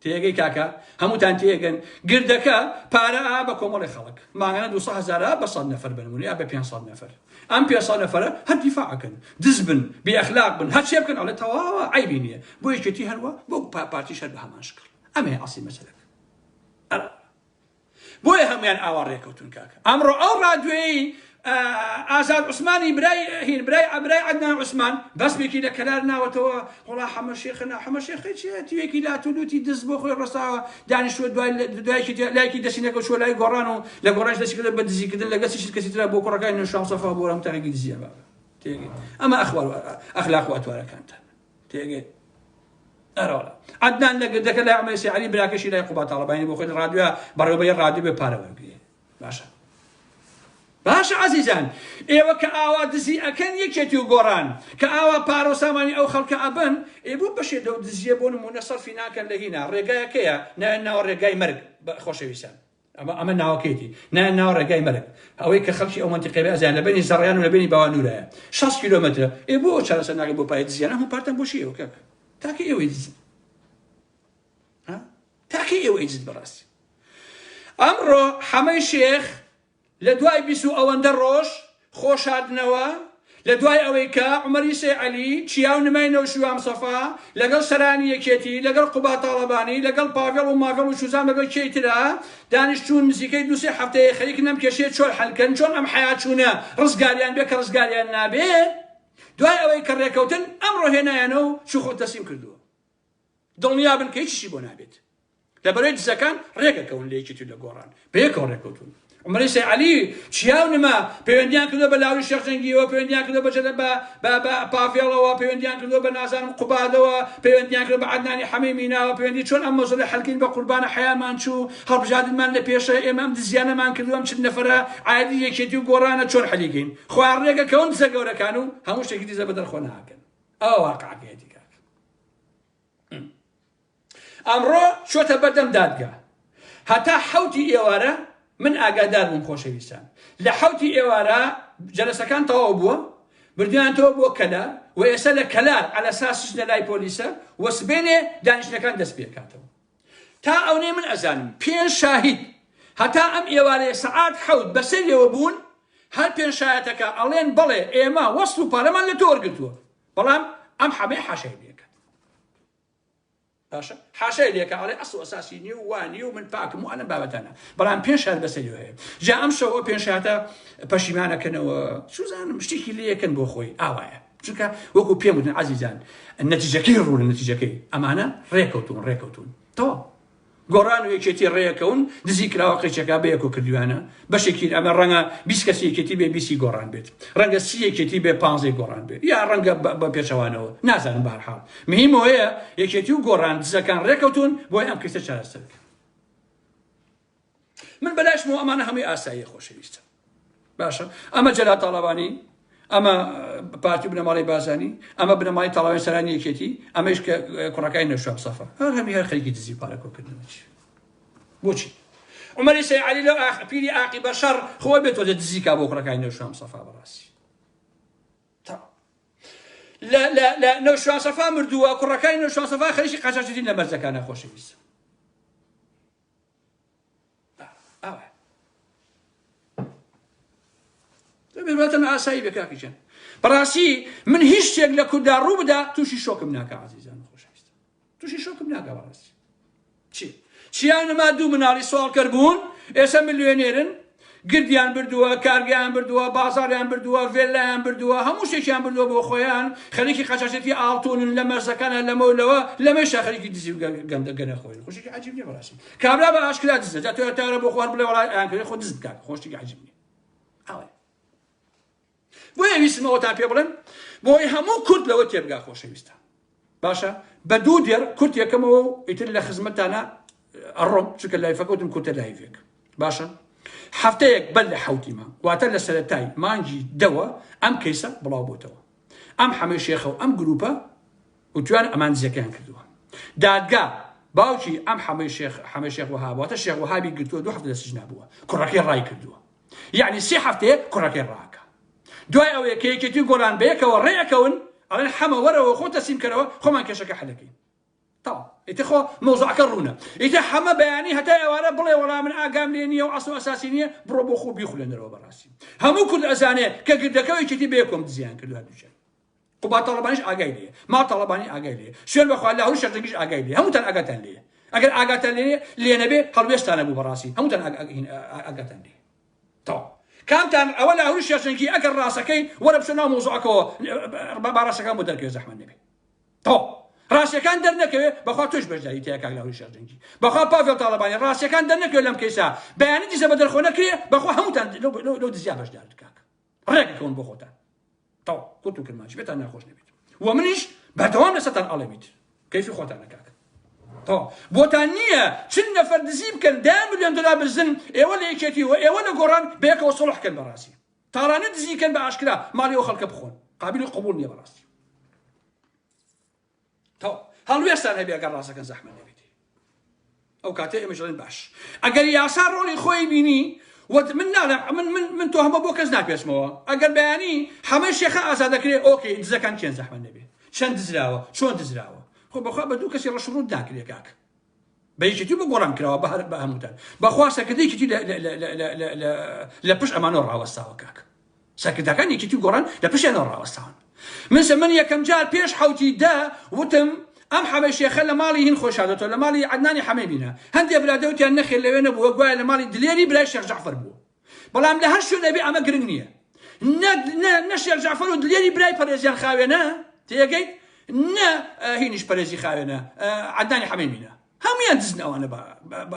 تێگەی کاکە هەمووتان تێگەن گردەکە پارە ئا بە کۆمەڵی خەڵک مانگانە 200 هزار بە 100 نەفەر بنمونە یا بە 500 نەفەر ئەم 500 نەفەرە هەر دیفاعەکەن دز بن بێ ئەخلاق بن هەرچێ بکەن ئەڵێ تەواوە عەیبی نییە بۆ یەکێتی هەروە بۆ پارتیش هەر بە هەمان شکڵ ئەمەیە ئەسڵی مەسەلەکە بۆیە هەمویان ئاوا ڕێکەوتون کاکە ئەمڕۆ ئەو ڕادیۆیی ئازاد عوسمانی برای هین برای ئەبرای عەدنان عوسمان بەسمێکی لە کەلار ناوەتەوە وڵا حەمە شێخە نا حەمە شێخە چیە تیوێکی لاتولوتی دز بۆ خۆی ڕساوە دانیشتووە دوای دوایکی لایکی دەستی نەکەوت چووە لای گۆڕان و لە گۆڕانش دەستی کردە بە دزیکردن لەگەڵ چی کەسی ترا بۆ کوڕەکانی نوشان سەفا بۆ هەموو تاقێکی دزیە بابە تێگەی ئەمە ئەخوار ئەخلاق و ئەتوارەکانتان تێگەی ئەرەوەڵا عەدنان لە گردەکە لای عومەر عەلی براکەشی لای قوباد تاڵەبانی بۆ خۆی لە ڕادیۆ بەڕێوەبەری ڕادیۆ بێ پارە وەرگرێ باشە باشە عەزیزان ئێوە کە ئاوا دزی ئەکەن یەکێتی و گۆڕان کە ئاوا پارە و سامانی ئەو خەڵکە ئەبەن ئێ بۆ بەشێ لەو دزیە بۆ نمونە سەرفی ناکەن لە هینا ڕێگایەکەیە ناوێن ناوە ڕێگای مەرگ خۆشەویستان ئەمە ئەمە ناوەکەیتی نایان ناوە ڕێگای مەرگ ئەوەی کە خەڵکی ئەو مەنتیقەیە ئەزیان لە بەینی زەڕیان و لە بەینی باوانورایە 60 کیلۆمەترە ئێ بۆ چارەسەر ناکەن بۆ پای دزیان هەموو پارتان بۆ چی ئێوە کاک تاکە ئێوەی دزن تاکە ئێوەی دزن بەڕاستی ئەمڕۆ حەمەی شێخ لە دوای بیس و ئەوەندە ڕۆژ خۆشاردنەوە، لە دوای ئەوەی کە عومەری سەی عەلی، چیا و نمای نەوشیروان مستەفا، لەگەڵ سەرانی یەکێتی، لەگەڵ قوباد تاڵەبانی، لەگەڵ پاڤێڵ و ماڤێڵ و چوزان لەگەڵ کێی ترا دانیشتوون نزیکەی دوو سێ هەفتەیە خەریکن ئەم کێشەیە چۆن حەل کەن، چۆن ئەم حەیا چوونە ڕزگاریان بێ کە ڕزگاریان نابێ، دوای ئەوەی کە ڕێکەوتن ئەمڕۆ هێنایانەوە و چوو خۆ تەسلیم کردووە. دڵنیابن کە هیچیشی بۆ نابێت. لە بەرەی دزەکان ڕێکەکەون لە یەکێتی و لە گۆڕان بەیەکەوە ڕێکەوتون. عومەری سەی عەلی چیا و نما پەیوەندیان کردوە بە لاوری شێخ جەنگیەوە، پەیوەندیان کردوە بە جەلە بە بە بە پاڤێڵەوە، پەیوەندیان کردوە بە نازانم قوبادەوە، پەیوەندیان کردوە بە عەدنانی حەمەی میناوە، پەیوەندی چۆن ئەم مەسەلە حەلکەین بە قوربانە حەیامان چوو، هەڵبژاردنمان لە پێشە، ئێمە ئەم دزیانەمان کردوە، ئەم 40 نەفەرە عایدی یەکێتی و گۆڕانە چۆن حەلیکەین؟ خۆیان ڕێکەکەون دزە گەورەکان و هەموو شتێکی دزە بەدەر خۆ ناکەن. ئەوە واقعەکەیەتی کاک. ئەمڕۆ چۆتە بەردەم دادگا هەتا حەوتی ئێوارە من ئاگادار بووم خۆشەویستان لە حەوتی ئێوارە جەلەسەکان تەواو بووە بردیانتەوە بۆ کەلار و ئێستا لە کەلار عەلە ساسش لە لای پۆلیسە و سبێنێ دانیشتنەکان دەست پێکاتەوە تا ئەونەی من ئەزانم پێنج شاهید هەتا ئەم ئێوارەیە سەعات حەوت بەسەریەوە بوون هەر پێنج شایەتەکە ئەڵێن بەڵێ ئێمە وەسڵ و پارەمان لە تۆ وەرگرتووە بەڵام ئەم حەمەی حاشای لێکات باشە حاشای لێکە ئەڵێ ئەسڵ و ئەساسی نییە و وا نییە و من پاکم و ئەلەم بابەتانە بەڵام پێنج شار بەسەریەوە هەیە جا ئەم شەو ئەو پێنج شاتە پەشیمانەکەنەوە سوزانم شتێکی لێکەن بۆ خۆی ئاوایە چونکە وەکو پێم وتن عەزیزان نەتیجەکەی ڕوونە نەتیجەکەی ئەمانە ڕێکەوتون ڕێکەوتون تەواو گۆڕان و یەکێتی ڕێکەون دزی کراوە قیچەکە بەیەکۆ کردویانە بەشێکی ئەمە ڕەنگە 20 کەسی یەکێتی بێ بیسی گۆڕان بێت ڕەنگە سی یەکێتی بێ پانزەی گۆڕان بێت یا ڕەنگە بە پێچەوانەوە نازانم بەهەرحاڵ مهم ئەوەیە یەکێتی و گۆڕان دزەکان ڕێکەوتون بۆی ئەم کەیسە چارەسەر بکەن من بەلاشمەوە ئەمانە هەمووی ئاساییە خۆشەویستە باشە ئەمە جەلال تاڵەبانی ئەمە پارتی بنەماڵەی بازانی ئەمە بنەماڵی تاڵاوی سەرانی یەکێتی ئەمەش کە کوڕەکانی نەوشام سەفا هەر هەمی هەر خەریکی دزی پارە کۆکردنەوە چی بۆچی؟ عومەری سەید عەلی لەو ئاخ پیری ئاقی بەشەڕ خۆ بێت تۆزێ دزی کا بۆ کوڕەکانی نەوشیروان مستەفا بەڕاستی تا لە لە لە نەوشیروان سەفا مردووە کوڕەکانی نەوشیروان سەفا خەریکی قاچاخچێتین لە مەرزەکانە خۆشەویستم ئاوا دەبێت ئاسایی بێ کاکی جان بەڕاستی من هیچ شتێک لە کووردا ڕوو بدا تووشی شۆکم ناکە عزیزان خۆشەویست تووشی شۆکم ناکە بەڕاستی چی چیان نما دوو مناڵی سواڵکەر بوون ئێستا ملیۆنێرن گردیان بردووە، کارگەیان بردووە، بازاڕیان بردووە، ڤێللایان بردووە، هەموو شتێکیان بردووە بۆ خۆیان، خەریکی قاچاخچێتی ئاڵتونن لە مەرزەکانە لەمە و لەوە، لەمەیشا خەریکی دزی و گەندە گەنە خۆین، خۆ شتێکی عەجیب نییە بەڕاستی. کابرا بە ئاشکرا دزە، جا تۆ تارە بۆ خۆ هەر بڵێ وەڵا ئەیان کردێ خۆ دز بکات، خۆ شتێکی عەجیب نییە. ئاوایە. بۆیە ویستم ئەوەتان پێ بڵێم بۆی هەموو کورد لەوە تێبگا خۆشەویستان. باشە بە دوو دێڕ کورت یەکەمەوە و ئیتر لە خزمەتانە ئەڕۆم چونکە لایفەکە وتم کورتە لایڤێک باشە هەفتەیەک بەر لە حوتی مانگ واتە لە سەرەتای مانگی دەوە ئەم کەیسە بڵاو بۆتەوە ئەم حەمەی شێخە و ئەم گروپە وتویان ئەمان دزەکەیان کردووە دادگا باوکی ئەم حەمەی شێخ حەمەی شێخ وەهاب واتە شێخ وەهابی گرتووە دوو هەفتە لە سجنا بووە کوڕەکەی ڕای کردووە یعنی سێ هەفتەیە کوڕەکەی ڕاکە دوای ئەوەیە کە یەکێتی و گۆڕان بەیەکەوە ڕێ ئەکەون ئەڵێن حەمە وەرەوە خۆ تەسلیم کەرەوە خۆمان کێشەکە حەلەکەین تەواو ئیتر خۆ مەوزوعەکە ڕوونە ئیتر حەمە بەیانی هەتا ئێوارە بڵێ وەڵا من ئاگام لێ نییە و ئەسڵ و ئەساسی نییە بڕۆ بۆ خۆ بیخولێنەرەوە بەڕاستی هەموو کورد ئەزانێ کە گردەکە و یەکێتی بەیەکۆم دزیان کردو هەردووکیان قوباد تاڵەبانیش ئاگای لێیە ماڵ تاڵەبانی ئاگای لێیە سوێن بەخوا لاهور شەرجەنگیش ئاگای لێیە هەمووتان ئاگاتان لێیە ئەگەر ئاگاتان لێ لێ نەبێ هەڵوێستانە بوو بەڕاستی هەمووتان ئاگاتان لێیە تەواو کامتان ئەوە لاهور شەرجەنگی ئەگەر ڕاستەکەی وەرە بچۆ ناو مەوزوعەکەوە با ڕاستەکان بۆ دەرکەوێ زەحمەت نەبێ تەواو ڕاستیەکان دەرنەکەوێ بەخوا تۆش بەشداری تیا کاک لاهور شەرجەنگی بەخوا پاڤێڵ تاڵەبانی ڕاستیەکان دەرنەکەوێ لەم کەیسە بەیانی دیسە بە دەرخۆ نەکرێ بەخوا هەمووتان لەو دزیا بەشدار کاک ڕێکەکەون بۆ خۆتان تەواو کورت و کرمانجی پێتان ناخۆش نەبێت و منیش بەردەوام لەسەرتان ئەڵێمیت کەیفی خۆتانە کاک تەواو بۆتان نییە چل نەفەر دزی بکەن دە ملیۆن دۆلار بزن ئێوە لە یەکێتی و ئێوە لە گۆڕان بەیەکەوە سڵح کەن بەڕاستی تاڵانە دزی کەن بە ئاشکرا ماڵی ئەو خەڵکە بخۆن قابلی قبوڵ نییە بەڕاستی تەواو هەڵوێستان هەبێ ئەگەر ڕاستەکەن زەحمەت نەبێت ئەو کاتە ئێمە ژڵێن باش ئەگەر یاسا ڕۆڵی خۆی بینی وت من ناڵێم من من من تۆ هەمە بۆ کەس ناپێچمەوە ئەگەر بەیانی حەمەی شێخە ئازاد دەکرێ okay دزەکان کێن زەحمەت نەبێ چەند دزراوە چۆن دزراوە خۆ بەخوا بە دوو کەسی ڕەش ڕووت ناکرێ کاک بە یەکێتی بە گۆڕان کراوە بە هەر بە هەمووتان بەخوا سەرکردەی یەکێتی لە پشت ئەمانەوە ڕاوەستاوە کاک سەرکردەکان یەکێتی و گۆڕان لە پشتیانەوە ڕاوەستاون من من یەکەم جار پێش حوتی دە وتم ئەم حەمەی شێخە لە ماڵی هین خۆی شاردۆتەوە لە ماڵی عەدنانی حەمەی بینە هەندێ برادە وتیان نەخێر لەوێ نەبووە گوایە لە ماڵی دلێری برای شێخ جەعفەر بووە بەڵام لە هەر شوێنێ بێ ئەمە گرنگ نییە نە نە نە شێخ جەعفەر و دلێری برای پەرێزیان خاوێنە تێگەیت نە هینیش پەرێزی خاوێنە عەدنانی حەمەی مینە هەموویان دزن ئەوانە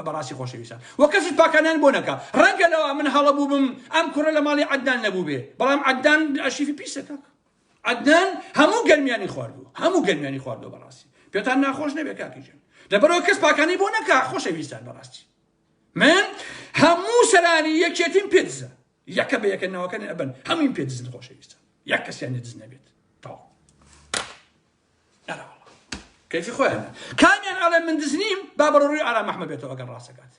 بەڕاستی خۆشەویستان وە کەسیش پاکانیان بۆ نەکا ڕەنگە لەوە من هەڵە بووبم ئەم کوڕە لە ماڵی عەدنان نەبووبێ بەڵام عەدنان ئەرشیفی پیسە کاک عەدنان هەموو گەرمیانی خواردووە هەموو گەرمیانی خواردووە بەڕاستی پێتان ناخۆش نەبێ کاکی جان لەبەرەوە کەس پاکانی بۆ نەکا خۆشەویستان بەڕاستی من هەموو سەرانی یەکێتیم پێ دزە یەکە بە یەکە ناوەکانی ئەبن هەموویم پێ دزن خۆشەویستان یەک کەسیان دز نەبێت تەواو کەیفی خۆیانە کامیان ئەڵێ من دزنیم با بەڕۆ ڕووی ئارام ئەحمەد بێتەوە ئەگەر ڕاستەکات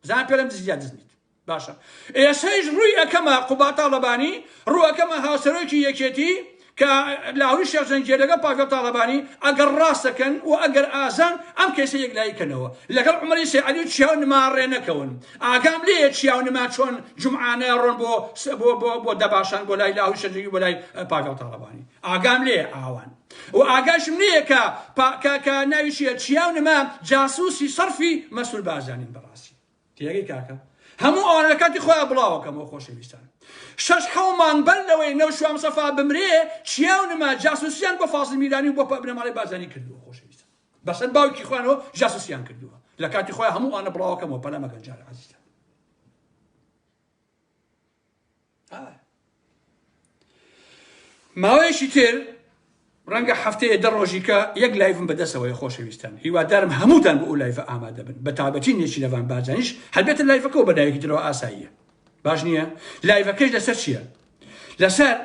زان پێرم دزی یا دزنیت باشە ئێسەیش ڕووی ئەکەمە قوبا تاڵەبانی ڕوو ئەکەمە هاوسەرۆکی یەکێتی کە لاهوری شێخ جەنگیە لەگەڵ پاڤێڵ تاڵەبانی ئەگەر ڕاستەکەن و ئەگەر ئازان ئەم کەیسە یەکلایی کەنەوە لەگەڵ عومەری سەید عەلی و چیا و نما ڕێ نەکەون ئاگام لێیە چیا و نما چۆن جومعانە ڕۆن بۆ بۆ بۆ بۆ دەباشان بۆ لای لاهوری شێخ جەنگی بۆ لای پاڤێڵ تاڵەبانی ئاگام لێیە ئاوان و ئاگاشم لێیە کە پا کە کە ناوی چیە چیا و نما جاسوسی سەرفی مەسرور بارزانین بەڕاستی تێگەی کاکە هەموو ئەوانە لە کاتی خۆیان بڵاوەکەمەوە خۆشەویستان شەش حەو مانگ بەر لەوەی نەوشیروان مستەفا بمرێ چیا و نما جاسوسیان بۆ فازڵ میرانی و بۆ بنەماڵەی بارزانی کردووە خۆشەویستان بەسەر باوکی خۆیانەوە جاسوسیان کردووە لە کاتی خۆیان هەموو ئەوانە بڵاوەکەمەوە پەلە مەکەن جارە عەزیزان ماوەیەکی تر ڕەنگە هەفتەیە دە ڕۆژیکە یەک live م بەدەستەوەی خۆشەویستان هیوادارم هەمووتان بۆ ئەو live ە ئامادە بن بە تابەتی نێچیرەڤان بارزانیش هەربێتە live ەکەەوە بە ناوێکی ترەوە ئاساییە باش نییە live ەکەش لەسەر چییە لەسەر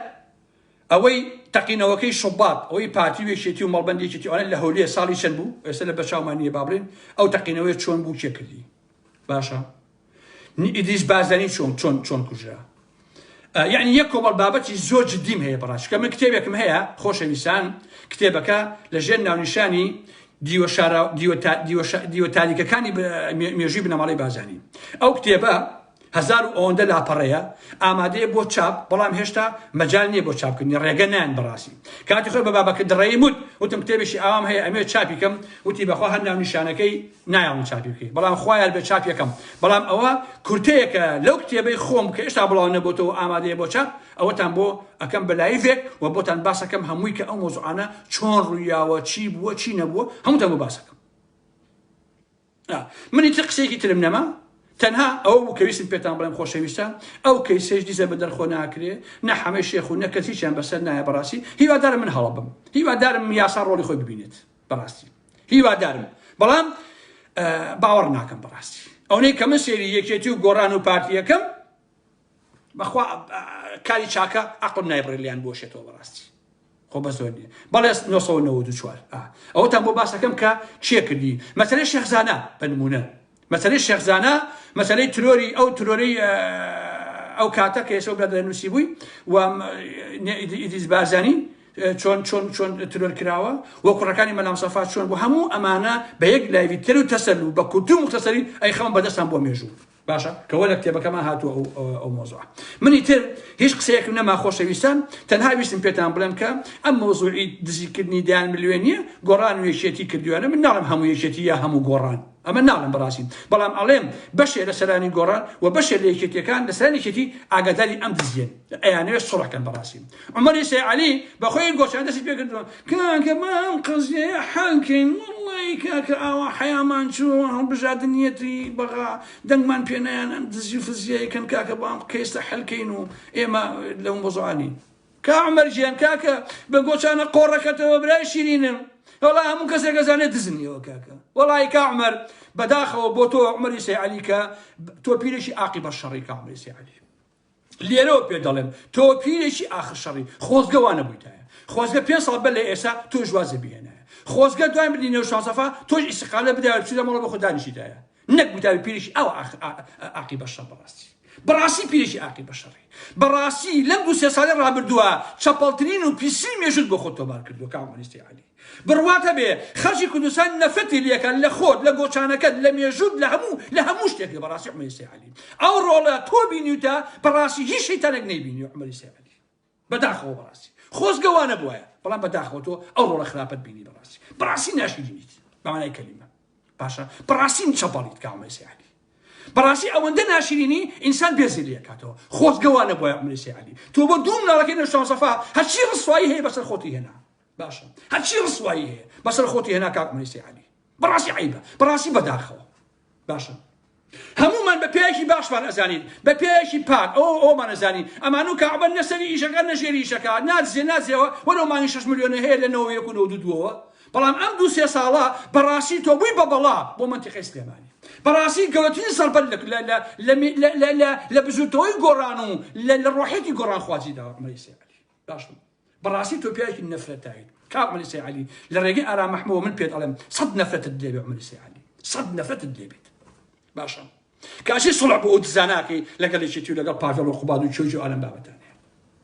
ئەوەی تەقینەوەکەی شوبات ئەوەی پارتی و یەکێتی و مەڵبەندی یەکێتی ئەوانە لە هەولێر ساڵی چەند بوو ئێستا لە بەچاومان نییە با بڵێن ئەو تەقینەوەی چۆن بوو کێ کردی باشە. ئیدریس بارزانی چۆن چۆن چۆن کوژرا. یعنی یەک کۆمەڵ بابەتی زۆر جدیم هەیە بەڕاست کە من کتێبێکم هەیە خۆشەویستان کتێبەکە لە ژێر ناونیشانی دیوە شارا دیوە تاریکەکانی مێژووی بنەماڵەی بارزانی ئەو کتێبە هەزار و ئەوەندە لاپەڕەیە ئامادەیە بۆ چاپ بەڵام هێشتا مەجال نییە بۆ چاپکردنی ڕێگە نایەن بەڕاستی کاتی خۆی بە بابەکە دڕێی وت وتم کتێبێکی ئاوام هەیە ئەمێ چاپی کەم وتی بەخوا هەر ناونیشانەکەی نایەڵم چاپی بکەی بەڵام خوایان بێ چاپی یەکەم بەڵام ئەوە کورتەیەکە لەو کتێبەی خۆم کە ئێستا بڵاو نەبۆتەوە ئامادەیە بۆ چاپ ئەوەتان بۆ ئەکەم بە لایڤێک و بۆتان باسەکەم هەمووی کە ئەو مۆزوعانە چۆن ڕوویاوە چی بووە چی نەبووە هەمووتان بۆ باسەکەم من ئیتر قسەیەکی ترم نەما تەنها ئەوە بوو کە ویستم پێتان بڵێم خۆشەویستان ئەو کەیسەش دیزە بە دەرخۆ ناکرێ نە حەمەی شێخ و نە کەس هیچیان بەسەر نایە بەڕاستی هیوادارم من هەڵە بم هیوادارم یاسا ڕۆڵی خۆی ببینێت بەڕاستی هیوادارم بەڵام باوەڕ ناکەم بەڕاستی ئەونەی کە من سێری یەکێتی و گۆڕان و پارتیەکەم بەخوا کاری چاکە عقلم نایبڕێ لیان بۆشێتەوە بەڕاستی خۆ بە زۆر نیە بەڵێ 994 ئەوەتان بۆ باسەکەم کە چێ کردی مەسەلەی شێخزانە بە نمونە مەسەلەی شێخزانە مەسەلەی ترۆری ئەو ترۆری ئەو کاتە کە ئێستا برادەر نووسی بووی و ئیدریس بارزانی چۆن چۆن چۆن ترۆر کراوە و کوڕەکانی مەلام سەفا چۆن بۆ هەموو ئەمانە بە یەک لایڤی تر و تەسەل و بە کورتی و مختصری ئەی خەم بەدەستان بۆ مێژوو باشە کەوە لە کتێبەکەما هاتووە ئەو ئەو مۆزوعە من ئیتر هیچ قسەیەکم نەما خۆشەویستان تەنها ویستم پێتان بڵێم کە ئەم مۆزوعی دزیکردنی دەیان ملیۆنیە گۆڕان و یەکێتی کردویانە من ناڵم هەموو یەکێتی یا هەموو گۆڕان ئەمە ناڵم بەڕاستی بەڵام ئەڵێم بەشێ لە سەرانی گۆڕان و بەشێ لە یەکێتیەکان لە سەرانی یەکێتی ئاگاداری ئەم دزیەن ئەیانەوێت سوڵحکەن بەڕاستی عومەری سەی عەلی بەخۆی گۆچان دەستی پێ کردووە کاکە با ئەم قەزیەیە حەل کەین وەڵڵاهی کاکە ئاوا حەیامان چووە هەڵبژاردن نیەتی بەغا دەنگمان پێ نایەن ئەم دزی و فزیەیە کەن کاکە با ئەم کەیسە حەل کەین و ئێمە لەو مەوزوعە نین. کا عومەر گیان کاکە بە گۆچانە قۆڕەکەتەوە برای شیرینم وەڵا هەموو کەسێک ئەزانێت دزن ئێوە کاکە وەڵی کا عومەر بەداخەوە بۆ تۆ عومەری سەی عەلی کە تۆ پیرێکی ئاقی بە شەڕی کا عومەری سەی عەلی لێرەوە پێت دەڵێم تۆ پیرێکی ئاخر شەڕی خۆزگە وا نەبوویتایە خۆزگە پێ ساڵ بەر لە ئێستا تۆش وازە بهێنایە خۆزگە دوای مردنی نەوشان سەفا تۆش ئیستقالە بدایە بچیتە ماڵەوە بۆ خۆت دانیشیتایە نەک بوویتایە پیرێکی ئاوا ئاقی بە شەڕ بەڕاستی بەڕاستی پیرێکی ئاقی بە شەڕی بەڕاستی لەم دوو سێ ساڵی ڕابردووە چەپەڵترین و پیسترین مێژوت بۆ خۆت تۆمار کردووە کاک مەنیستی عەلی بڕوات هەبێ خەڵکی کوردستان نەفرەتی لێکە لە خۆت لە گۆچانەکەت لە مێژووت لە هەموو لە هەموو شتێک بەڕاستی عومەری سەی عەلی ئەو ڕۆڵە تۆ بینیوتە بەڕاستی هیچ شەیتانێک نەیبینی عومەری سەی عەلی بەداخەوە بەڕاستی خۆزگە وا نەبوایە بەڵام بەداخەوە تۆ ئەو ڕۆڵە خراپەت بینی بەڕاستی بەڕاستی ناشیرینیت بەمانای کەلیمە باشە بەڕاستی چەپەڵیت کە عومەری سەی عەلی بەڕاستی ئەوەندە ناشرینی ئینسان بێزی لێکاتەوە خۆزگە وا نەبوایە عومەری سەی عەلی تۆ بۆ دوو مناڵەکەی نەوشیروان سەفا هەرچی ڕسوایی هەیە بەسەر خۆتی هێنا باشە هەرچی ڕسوایی هەیە بەسەر خۆتی هێنا کاک عومەری سەی عەلی بەڕاستی عەیبە بەڕاستی بەداخەوە باشە هەمومان بە پیاوێکی باشمان ئەزانین بە پیاوێکی پاک ئەو ئەومان ئەزانین ئەمان و کەعبە نەسەری ئیشەکە نەژێری ئیشەکە نادزێ نازێەوە وەلو مانگی 6 ملیۆنە هەیە لە 91 و 92ەوە بەڵام ئەم دوو سێ ساڵە بەڕاستی تۆ بووی بە بەڵا بۆ مەنتیقەی سلێمانی بەڕاستی گەورەترین زەربەت لە بزوتەوەی گۆڕان و لە ڕۆحێتی گۆڕانخوازی داوە عومەری سەی عەلی باش بەڕاستی تۆ پیاوێکی نەفرەتاویت کاک عومەری سەی عەلی لە ڕێگەی ئارام مەحمووە من پێت ئەڵێم سەد نەفرەتت لێبێ عومەری سەی عەلی سەد نەفرەتت لێبێت باشە کاشی سڵح بۆ ئەو دزاناکەی لەگەڵ یەکێتی و لەگەڵ پاڤێڵ و قوباد و چۆجی و ئالەم بابەتانەیە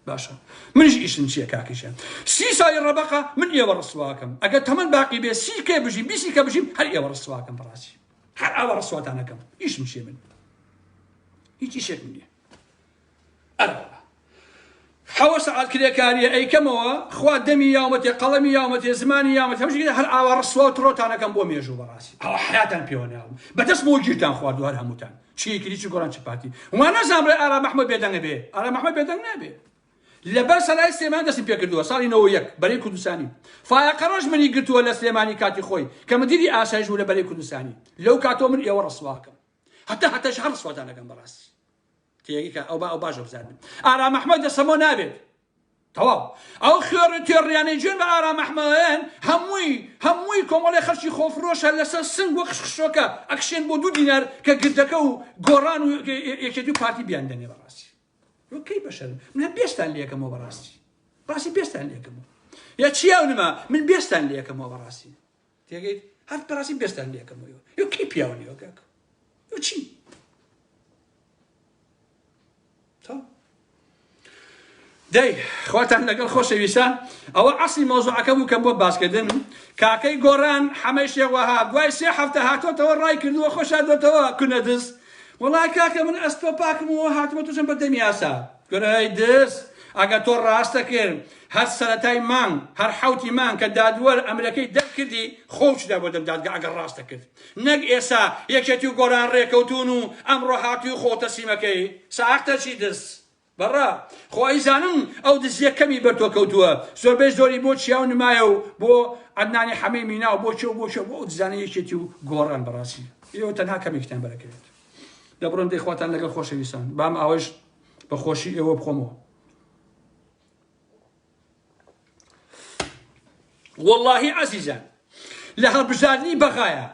باشە منیش ئیشم چییە کاکیشە سی ساڵی ڕەبەقە من ئێوە ڕسواکەم ئەگەر تەمەن باقی بێ سی کێ بژیم بیسی کە بژیم هەر ئێوە ڕسواکەم بەڕاستی هەر ئاوا ڕسواتانەکەم ئیشم چییە من هیچ ئیشێکم نییە ئەرەوەڵا حەوە سەعات کرێکاریە ئەیکەمەوە خوا دەمی یاومەتێ قەڵەمی یاومەتێ زمانی یاومەتێ هەموو شتێکی هەر ئاوا ڕسوا و تڕۆتانەکەم بۆ مێژوو بەڕاستی ئاوا حەیاتان پێوە ناوم بەدەستمەوە گیرتان خواردووە هەر هەمووتان چی یەکێتی چ گۆڕان چ پارتی وا نەزانم بڵێ ئارام ئەحمەد بێدەنگە بێ ئارام ئەحمەد بێدەنگ نابێ لەبەر سەرای سلێمان دەستم پێکردووە ساڵی 91 بەرەی کوردستانی فایەقە ڕەش منی گرتووە لە سلێمانی کاتی خۆی کە مدیری ئاسایش بوو لە بەرەی کوردستانی لەو کاتەوە من ئێوە ڕسواکەم هەتا هەتاش هەر ڕسواتان ئەکەم بەڕاستی تێگەی کە ئەو با ئەو باشە بزانن ئارام ئەحمەد دەسەمۆ نابێت تەواو ئەو خوێڕی تێڕیانەی جوێن بە ئارام ئەحمەدەن هەمووی هەمووی کۆمەڵی خەڵکی خۆفرۆشە لەسەر سنگ وەک خشخشۆکە ئەکشێن بۆ دوو دینار کە گردەکە و گۆڕان و یەکێتی و پارتی بیان دەنێ بەڕاستی کەی بەشەر من بێستان لەکەمەوە بەڕاستی ڕاستی بێستان لەکەمەوە یا چیا و نما من بێستان لەکەمەوە بەڕاستی تێگەیت هەر بەڕاستی بێستان لەکەمەوە یو کەی پیاو نیوە کاک یو چی؟ دەی خواتان لەگەڵ خۆشەویستان ئەوە ئەسلی مەوزوعەکە بوو کەم بۆ باسکردن کاکەی گۆڕان حەمەی شێخ وەهاب دوای سێ هەفتە هاتۆتەوە ڕای کردووە خۆ شاردۆتەوە کونە دز وەڵا کاکە من ئەستۆ پاکم و هاتمە توشم بەردەم یاسا کورەی دز ئەگەر تۆ ڕاستە کرد هەر سەرەتای مانگ هەر حوتی مانگ کە دادوەر ئەمرەکەی دەرکردی خۆچدا بۆ دەم دادگا ئەگەر ڕاستە کرد نەک ئێسا یەکێتی و گۆران ڕێکەوتون و ئەمڕۆ هاتووی خۆ تەسلیمەکەی ساختە چی دز بەڕا خۆ ئەیزانم ئەو دزیە کەمی بەر تۆ کەوتووە زۆربەی زۆری بۆ چیا و نمایە و بۆ عەدنانی حەمەی مینا و بۆ کێ و بۆ کێ بۆ ئەو دزانە یەکێتی و گۆڕان بەڕاستی ئێوە تەنها کەمێکتان بەرەکەوێت دەبڕن دەی خواتان لەگەڵ خۆشەویستان بام ئاوەش بە خۆشی ئێوە بخۆمەوە وەڵاهی عەزیزان لە هەڵبژاردنی بەغایە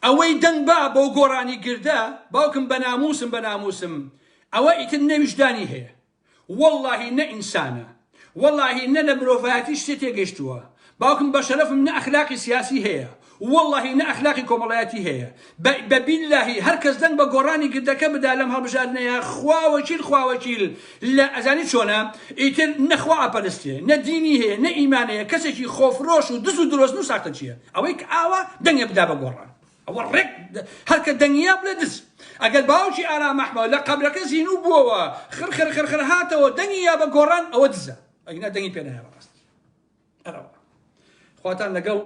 ئەوەی دەنگ با بەو گۆڕانی گردە باوکم بە ناموسم بە ناموسم ئەوە ئیتر نە ویژدانی هەیە وەڵاهی نە ئینسانە وەڵاهی نە لە مرۆڤایەتی شتێ تێگەشتووە باوکم بە شەرەفم نە ئەخلاقی سیاسی هەیە وەڵاهی نە ئەخلاقی کۆمەڵایەتی هەیە بە بە بیلاهی هەر کەس دەنگ بە گۆڕانی گردەکە بدا لەم هەڵبژاردنەیا خوا وەکیل خوا وەکیل لە ئەزانی چۆنە ئیتر نە خوا ئەپەرستێ نە دینی هەیە نە ئیمان هەیە کەسێکی خۆفرۆش و دز و درۆزن و ساختەچیە ئەوەی کە ئاوا دەنگێ بدا بە گۆڕان ئەوە ڕێک هەر کە دەنگیا بڵێ دز ئەگەر باوکی ئارام ئەحمەد لە قەبرەکە زینوو بووەوە خر خر خر خر هاتەوە دەنگی یا بە گۆڕان ئەوە دزە ئەگینا دەنگی پێ نایە بەڕاستی ئەرەوە خواتان لەگەڵ.